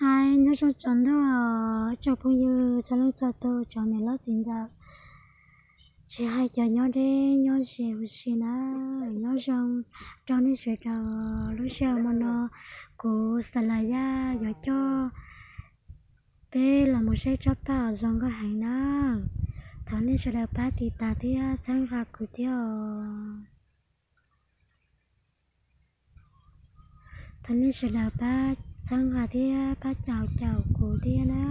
Hais nyob zoo tsaus ntuj tsoom phooj ywg txhua leej txhua tus, tsoom niam hlob txiv ntxawm, tsis hais cov nyob deb nyob ze huv si na, nyob zoo rau nej sawv daws. Lub sij hawm hmo no kuv Xas Las Yaj yuav coj peb los mus saib tsob paj uas zoo nkauj heev na. Thov nej sawv daws pab tiv tas thiab txhawb nqa kuv thiab os. Thov nej sawv daws pab txhawb nqa thiab pab caum caum kuv thiab na.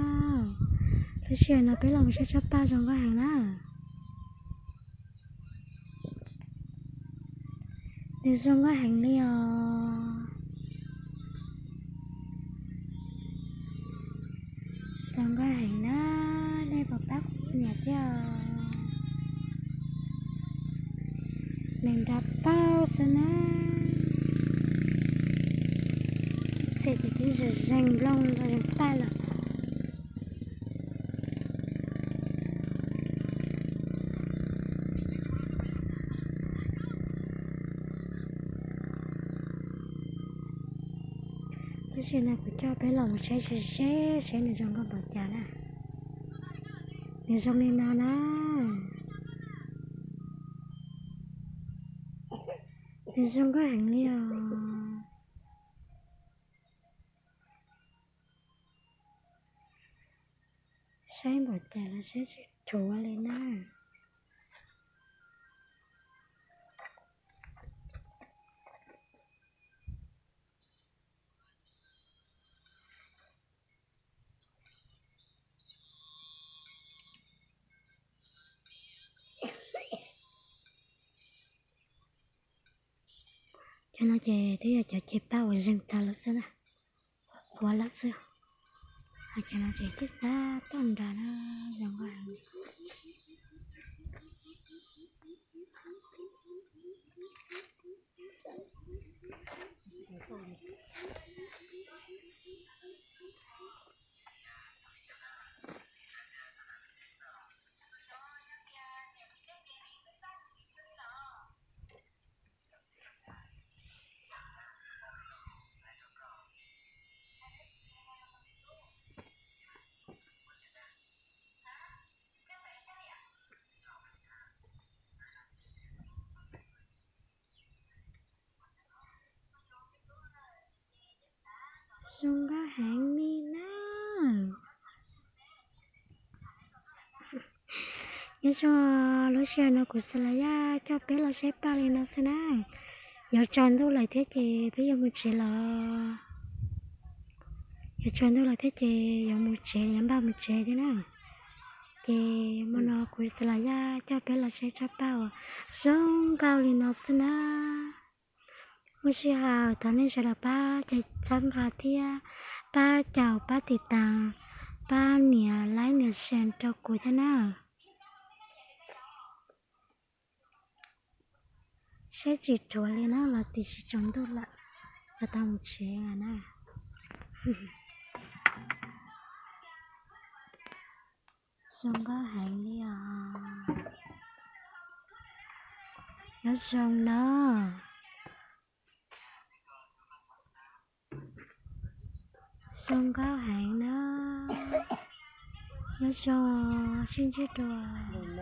Lub sij hawm no peb los mus saib tsob paj zoo nkauj heev na. Nws zoo nkauj heev li os. Zoo nkauj heev na, nej puas pab kuv niam thiab os? Nees nra paug xwb na. Xim ces twb zeeg zeeg nplooj zeeg paj lawm. Tab sis no kuv coj peb los mus saib ze ze seb nws zoo nkauj npaum cas na. Nws zoo li no na. Nws zoo nkauj heev li os. Saib npaum cas los saib tsis dhuav li na. Cov no ces twb yog cov ceg paj uas zeeg tag lawm xwb na, qhuav lawm xwb. Ho cov no ces twb xav toj nrad na, zoo nkauj heev. Zoo nkauj heev li na. Nyob zoo, lub sij hawm no kuv Xas Las Yaj coj peb los saib paj li no xwb na. Yuav tsaus ntuj lawm thiab ces peb yuav mus tsev los. Yuav tsaus ntuj lawm thiab ces yuav mus tsev, yuav npaj mus tsev thiab na. Ces hmo no kuv Xas Las Yaj coj peb los saib tsob paj uas zoo nkauj li no xwb na. Muaj sij hawm thov nej sawv daws pab txhawb nqa thiab pab caum pab tiv tas, pab nias like nias share rau kuv thiab na. Saib tsis dhuav li na los tiam sis tsaus ntuj lawm, yuav tau mus tsev na. Zoo nkauj heev li os. Nyob zoo na. Zoo nkauj heev na. Nyob zoo, sib ntsib dua.